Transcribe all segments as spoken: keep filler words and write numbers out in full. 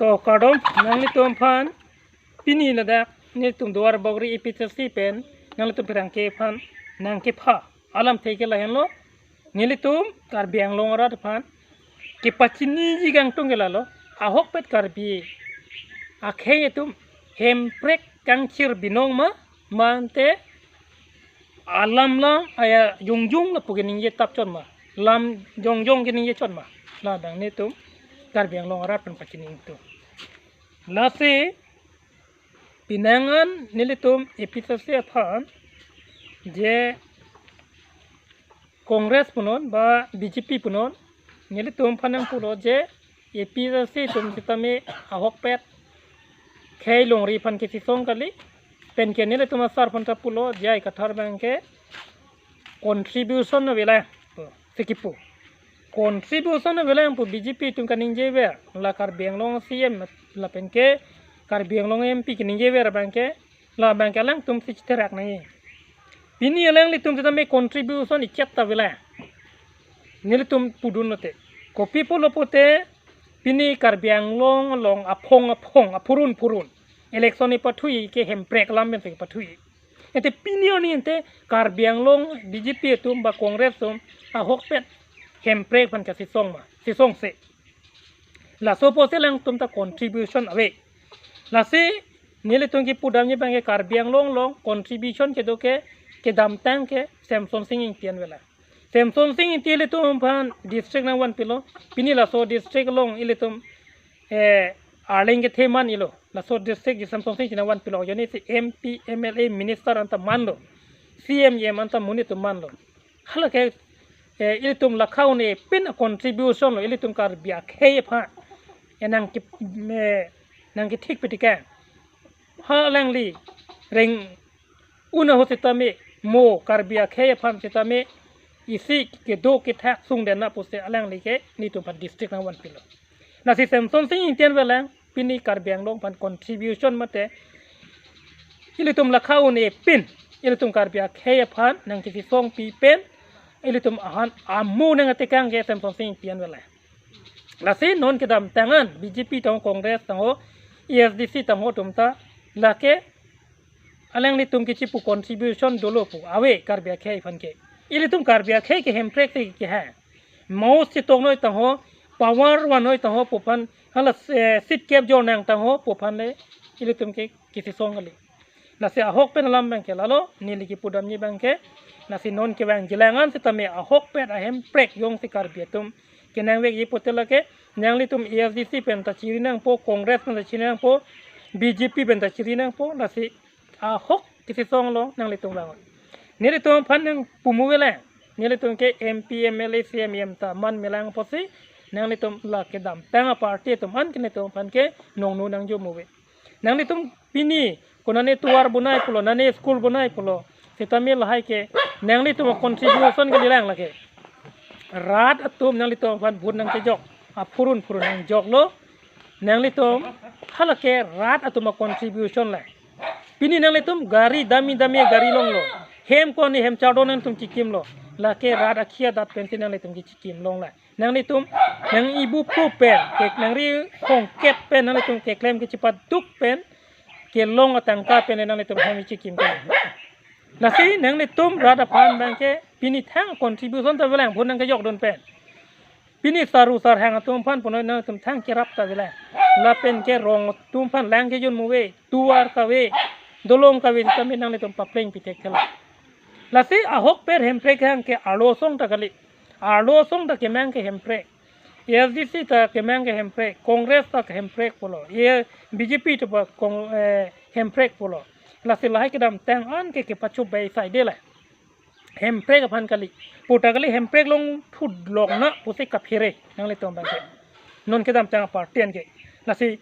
To kardom, nanglitum aphan pini ladak nelitum Duar Bagori A P H L C pen nanglitum pherangke aphan nangkepha alamthe ke lahenlo. Nelitum Karbi Anglong arat aphan kepachiniji kangtung ke lalo, ahokpet Karbi akhei atum hemprek kangchir binong ma, mante alam la aya jongjong lapu keningje tap chot ma, lam jongjong keningje chot ma, labang nelitum Karbi Anglong arat aphan pachiningtung. Lasi penang an nelitum A P H L C aphan je Congress punon ba B J P punon, nelitum aphan nangpulo je A P H L C atum sitame ahokpet khei longri aphan kechesong kali, penke nelitum asar aphan ta pulo je ai kathar abangke contribution avelang pu, si kipu. Contribution avelang pu B J P atum kaningjever, la Karbi Anglong C M lapenke Karbi Anglong M P kaningjever abangke, labangke alangtum si chitherak nangji. Pini alanglitum sitame contribution ichet ta avelang. Nelitum pudun lote. Kopi pulo pute, pini Karbi Anglong along aphong aphong, aphurun phurun election ipathui ke hemprek alam pen si pathui. Ante pini arni ante Karbi Anglong B J P atum ba Congress atum ahokpet hemprek aphan kachesong ma, chesongse. Laso apotsi alangtum ta contribution ave. Lasi nelitum kipudamji abangke Karbi Anglong along contribution kedo ke kedamtang ke Semsonsing Ingti an avelang. Semsonsing Ingti ilitum aphan district nangvanpilo. Pini laso district along ilitum, eh, arleng kethe man-ilo. Laso district ke Semsonsing Ingti nangvanpilo. Joni si M P, M L A, minister anta manlo. C M, E M anta monit atum manlo. Halake, eh, ilitum lakha un-e pin a contribution lo, ilitum Karbi akhei aphan. Eh, nangke, eh, nangkethik petika. Ha alangli reng un ahut sitame, mo Karbi akhei aphan sitame isi kedo kethak sungdetna pusi alangli ke nelitum aphan district nangvanpilo. Lasi Semsonsing Ingti an avelang, pini Karbi Anglong aphan contribution mate ilitum lakha un-e pin, ilitum Karbi akhei aphan nangkechesongpi pen, ilitum ahan amu nangtekang ke Semsonsing Ingti an avelang. Lasi non kedamtang an B J P tangho, Congress tangho, A S D C tangho atum ta lake alanglitum kechipu contribution dolo pu ave Karbi akhei aphan ke. Ilitum Karbi akhei ke hemprek si kehang. Mouse chetoknoi tangho, power vannoi tangho pu aphan, hala, eh, seat kep jonang tangho pu aphan le ilitum ke kechesong kali. Lasi ahok pen alam abangke lalo, neli kipudamji abangke. Lasi non kevangjilang an sitame ahokpet ahemprek jongsi Karbi atum kenangvekji pute lake, nanglitum A S D C pen ta chiri nangpo, Congress pen ta chiri nangpo, B J P pen ta chiri nangpo, lasi ahok kechesong along nanglitum vang. Nelitum aphan nangpu mu avelang, nelitum ke M P, M L A, C M, E M ta manmelang pusi, nanglitum la kedamtang a party atum an ke nelitum aphan ke nongnu nangjo mu ave. Nanglitum pini konane tovar bonai pulo, nane school bonai pulo, sitame lahai ke nanglitum a contribution kalilang lake. Rat atum nanglitum aphan vote nangkejok, aphurun phurun nangjoklo. Nanglitum halake rat atum a contribution le. Pini nanglitum gari dami dami gari longlo. Hem ko-an hem chardon nangtum chikimlo. Lake rat akhei adat pensi nanglitum kechikim longle. Nanglitum nang-ibu pu pen, ke nangri hongket pen nanglitum keklem kechepaduk pen, kelong atangka pen nanglitum hem chikim pen. Lasi nanglitum rat aphan abangke pini thang contribution ta avelang, vote nangkejokdun pen. Pini saru sarhang atum aphan punoi nanglitum thang kerap ta avelang. Lapen ke rong atum aphan lang kejun mu ave, tovar kave, dolong kave sitame nanglitum papleng pithekthe la. Lasi ahokpet hemprek kehang ke arlo asong ta kali. Arlo asong ta kemang ke hemprek. A S D C ta kemang ke hemprek. Congress ta ke hemprek pulo. Ye B J P ta pa kong, eh, hemprek pulo. Lasi lahai kedamtang an ke kepachobei saide le. Hemprek aphan kali. Pu ta kali hemprek longthu longna pusi kaphere nanglitum abangke. Non kedamtang a party an ke. Lasi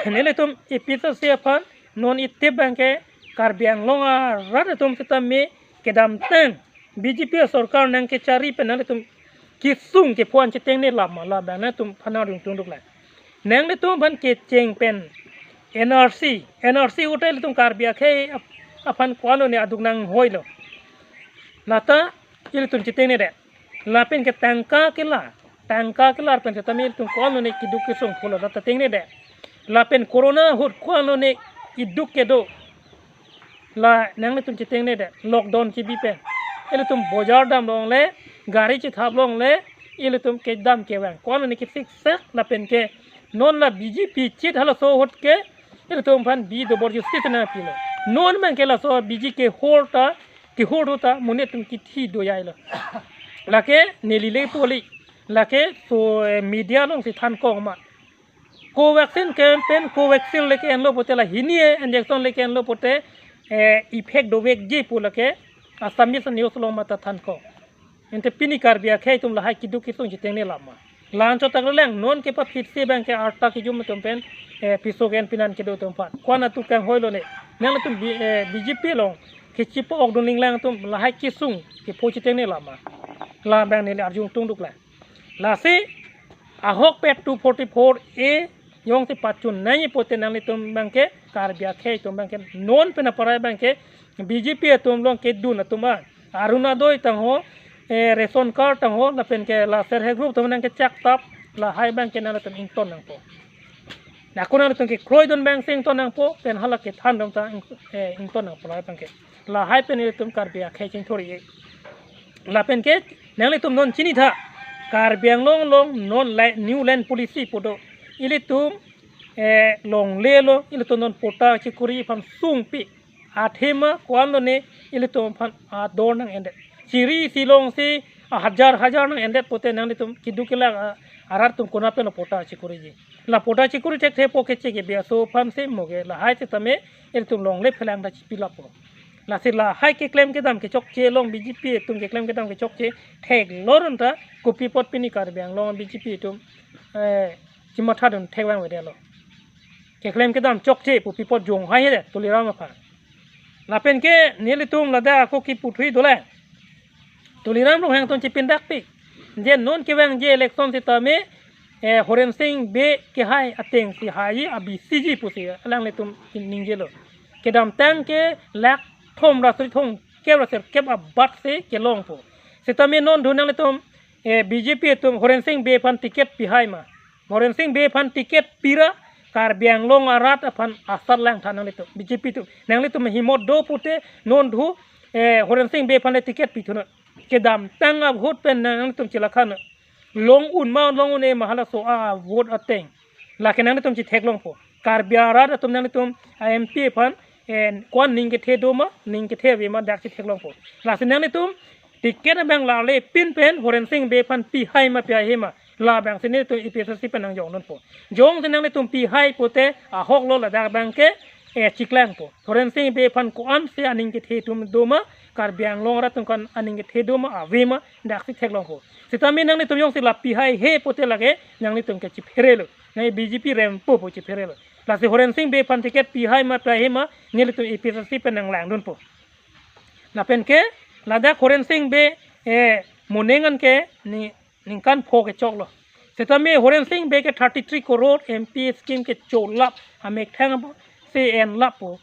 nelitum A P H L C aphan non itip abangke Karbi Anglong arat atum sitame kedamtang B J P asorkar nangkechari pen nanglitum kesung kepu-an chetengne lam ma, labang nangtum aphan nangdung tungduk la. Nanglitum aphan kecheng pen N R C, N R C utai ilitum Karbi akhei ap-, aphan ko-an lone aduk nanghoilo. Lata ilitum chetengne det. Lapen ke tangka ke la tangka kelar pen setame ilitum ko-an lone keduk kesung phulo ta tengne de. Lapen corona ahut ko-an lone iduk kedo. La nanglitum chetengne de, lockdown kebi pen. Ilitum bojar dam longle, gari chethap longle, ilitum kedam kevang. Ko-an lone kesik sek lapen ke non la B J P chit halaso ahut ke ilitum aphan bi dobor justice nangpilo. Non abang ke laso B J P kehor ta, kehor ta, monit atum kithi doyailo. Lake neli le poli, lake so, eh, media alongsi than kong ma. Covaxin campaign, Covaxin le ke-enlo pote la hini e, injection le ke-enlo pote, eh, effect dovekji pu lake Assamese news along mata than kong. Ante pini Karbi akhei atum lahai keduk kesung chetengne lama. La-an chot ta kelang, non kepaphitsi abang ke arta kejum atum pen, eh, piso ke-en pinan kedo atum aphan. Ko-an atum kanghoilo ne. Nangtum B-, eh, B J P along kechipo-ok dun linglang atum lahai kesung kepho chetengne lama. La abang neli arjung tungduk la. Lasi ahokpet two forty-four A jongsi pachun nangji pote nanglitum abang ke, Karbi akhei atum abang ke, non pen aparai abang ke, B J P atum along kedun atum a, Orunodoi tangho, eh, ration card tangho, lapen ke la self help group atum nangkechak tap, lahai abang ke nanglitum ington nangpo. Nako nanglitum kekroidun abang si ington nangpo, pen hala kethan atum ta ing-, eh, ington nangpo lahai abang ke. Lahai pen ilitum Karbi akhei chingthur-e. Lapen ke nanglitum non chini tha, Karbi Anglong along non la-, new land policy pu do. Ilitum, eh, longlelo, ilitum non patta chikuri aphan sungpi. Athema ko-an lone ilitum aphan ador nang-endet. Chiri si longsi ahajar hajar nang-endet pote nanglitum keduk kelak a, arat atum konat pen lo patta chikuriji. La patta chikuri thekthe po keche ke biaso aphan si moge lahai setame ilitum longle phelang ta chipilappo. Lasi lahai keklem kedam kechokche along B J P atum keklem kedam kechokche theklong anta kopi apot pini Karbi Anglong B J P atum, eh, chimatha dun thekvang avedetlo. Keklem kedam chokche pu pi apot jonghai hede Tuliram aphan. Lapen ke nelitum ladak ako kipu thui dolang. Tuliram Ronghang atum chepindakpi. Je non kevangji election setame, eh, Horensing Bey kehai atengsi haiji, abisiji pusi alanglitum ningjelo. Kedamtang ke lakh thom ra suri thomkep ra sirkep abatsi kelongpo. Setame non dun nanglitum, eh, B J P atum Horensing Bey aphan ticket pihai ma. Horensing Bey aphan ticket pira Karbi Anglong arat aphan asat langtha nanglitum, B J P atum. Nanglitum himot do pute non dun, eh, Horensing Bey aphan le ticket pithunon. Kedamtang a-vote pen nanglitum chilakhan. Long-un ma long-un-e ma halaso a-vote ateng. Lake nanglitum chitheklongpo. Karbi arat atum nanglitum a-M P aphan, eh, ko-an ning kethe do ma, ning kethe ave ma dak chitheklongpo. Lasi nanglitum ticket abang larle pin pen Horensing Bey aphan pihai ma pihai ma. Labangsi nelitum A P H L C pen nangjongdunpo. Jongsi nanglitum pihai pote ahoklo ladak abang ke, eh, chiklangpo. Horensing Bey aphan ko-ansi aning kethe atum do ma, Karbi Anglong arat atum ko-an aning kethe do ma, ave ma, daksi theklongpo. Setame nanglitum jongsi la pihaihe pote lake nanglitum ke chipherelo. Nang B J P rempo pu chipherelo. Lasi Horensing Bey aphan ticket pihai ma pihaihe ma nelitum A P H L C pen nanglangdunpo. Lapen ke ladak Horensing Bey, eh, moning an ke ni ningkan pho kechoklo. Setame Horensing Bey ke thirty three crore M P scheme kecholap, amethang si enlappo,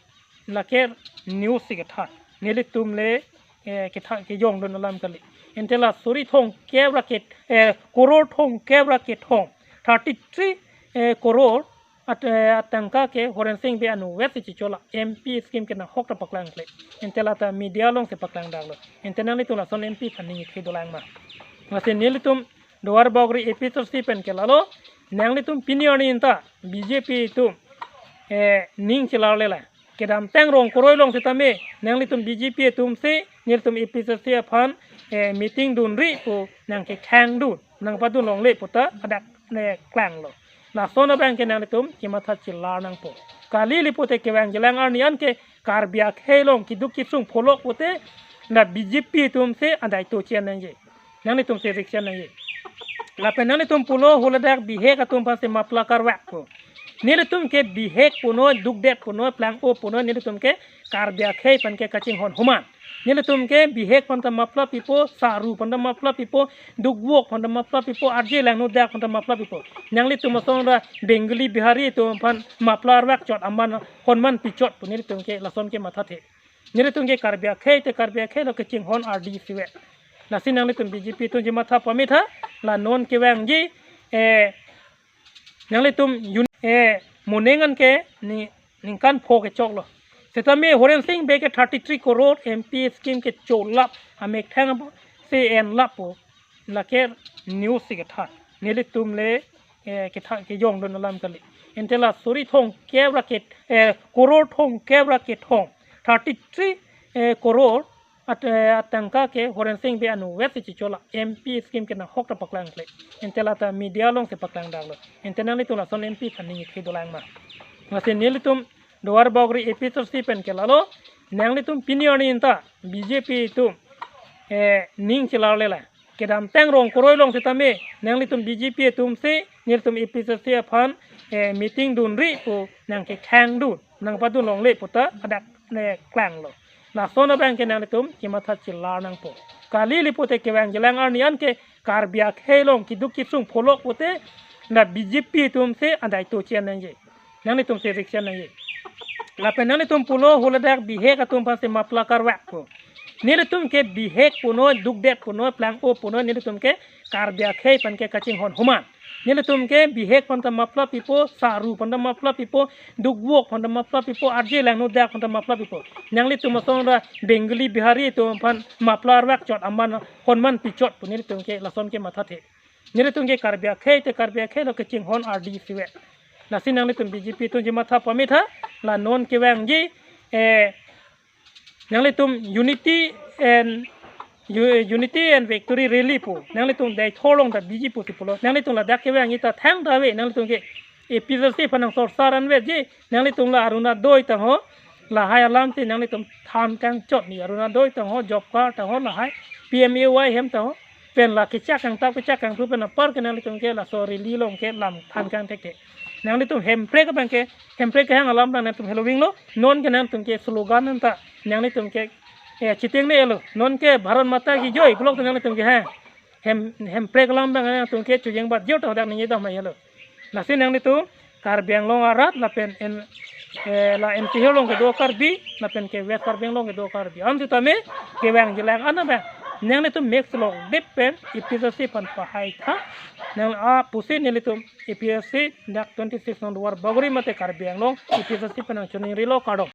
lake news si kethan. Nelitum le, eh, kethan kejongdun alam kali. Ante la suri thomkep ra ke, eh, crore thomkep ra kethom. Thirty three, eh, crore at, eh, atangka ke Horensing Bey anutvet si chicholap, M P scheme ke nahok ta paklang kle. Ante lata media alongsi paklang daklo. Ante nanglitum lason M P aphan ning kethe dolang ma. Lasi nelitum Duarbagori A P H L C pen ke lalo, nanglitum pini arni anta B J P atum, eh, ning chelarle la. Kedamtang rong kroi along setame nanglitum B J P atumsi nelitum A P H L C aphan, eh, meeting dunri pu nangkekhang dun, nangpadun longle pu ta adak ne klanglo. Lason abang ke nanglitum kematha chelar nangpo. Kali li pote kevangjilang arni an ke Karbi akhei along keduk kesung pholok pote na B J P atumsi adai to chen nangji. Nanglitumsi reaction nangji. Lapen nanglitum pulo huladak bihek atum aphansi mapla karvakpo. Nelitum ke bihek punoi, dukdet punoi, plang-o punoi, nelitum ke Karbi akhei aphan ke kachinghon ahuman. Nelitum ke bihek aphan ta mapla pipo, saru aphan ta mapla pipo, dukvok aphan ta mapla pipo, arje langno dak aphan ta mapla pipo. Nanglitum asonra Bengali Bihari atum aphan mapla arvak chot aman honman pichot pu nelitum ke lason ke mathathe. Nelitum ke Karbi akhei te Karbi akhei lo kachinghon ardi sive. Lasi nanglitum B J P atum chematha pame tha, la non kevangji, eh, nanglitum un-, eh, moning an ke ni, ningkan pho kechoklo. Setame Horen Sing Bey ke thirty three crore M P scheme kecholap, amethang si enlap pu, lake news si ketha. Nelitum le, eh, ketha kejongdun alam kali. Ante la suri thomkep ra ke, eh, crore thomkep ra kethom, thirty three, eh, crore at, eh, atangka ke Horen Sing Bey anutvet si checholap, M P scheme ke nahok ta paklang kle. Ante la ta media along si paklang danglo. Ante nanglitum lason M P aphan ning ithek dolang ma? Lasi nelitum Duar Bagori A P H L C pen ke lalo, nanglitum pini arni anta B J P atum, eh, ning chelarle la. Kedamtang rong kroi along setame nanglitum B J P atum si nelitum A P H L C aphan, eh, meeting dunri pu nangkekhang dun, nangpadun longle pu ta adak, eh, klanglo. Lason abang ke nanglitum chematha chelar nangpo. Kali li pute kevangjilang arni an ke Karbi akhei along keduk kesung pholok pute la B J P atum si adai to chen nangji. Nanglitum si reaction nangji. Lapen nanglitum pulo huladak bihek atum aphan si mapla karvak pu. Nelitum ke bihek punoi, dukdet punoi, plang-o punoi, nelitum ke Karbi akhei aphan ke kachinghon ahuman. Nelitum ke bihek aphan ta mapla pipo, saru aphan ta mapla pipo, dukvok aphan ta mapla pipo, arje langno dak aphan ta mapla pipo. Nanglitum asonra Bengali Bihari atum aphan mapla arvak chot aman honman pichot pu nelitum ke lason ke mathathe. Nelitum ke Karbi akhei te Karbi akhei lo kachinghon ardi sive. Lasi nanglitum B J P atum chematha pame tha, la non kevangji, eh, nanglitum unity and u-, unity and victory rally pu. Nanglitum dei tholong ta B J P si pulo. Nanglitum ladak kevangji ta thangta ave, nanglitum ke A P H L C aphan nangsorsar anvetji, nanglitum la Orunodoi tangho, lahai alam si nanglitum than kangchot ni, Orunodoi tangho, job card tangho, lahai P M A Y hem tangho. Pen la kechak kangtap kechak kangthu pen apar ke nanglitum ke laso rally along ke lam than kangthekthe. Nanglitum hemprek abang ke, hemprek kehang alam abang nanglitum heloving lo, non ke nanglitum ke slogan anta nanglitum ke, eh, chitengne lo, non ke Bharat Mata Ki Jai pulo ta nanglitum ke ha. Hem, hemprek alam abang nanglitum ke chojeng bat jor ta hadak ningje dam lo. Lasi nanglitum Karbi Anglong arat lapen en, eh, la N C Hills along kedo Karbi, lapen ke West Karbi Anglong kedo Karbi. An setame kevangjilang an abang nanglitum mek selok dep pen A P H L C aphan pahai tha. Nang a pusi nelitum A P H L C dak twenty six nong Duar Bagori mate Karbi Anglong A P H L C aphan nangchoningrilo, kardom.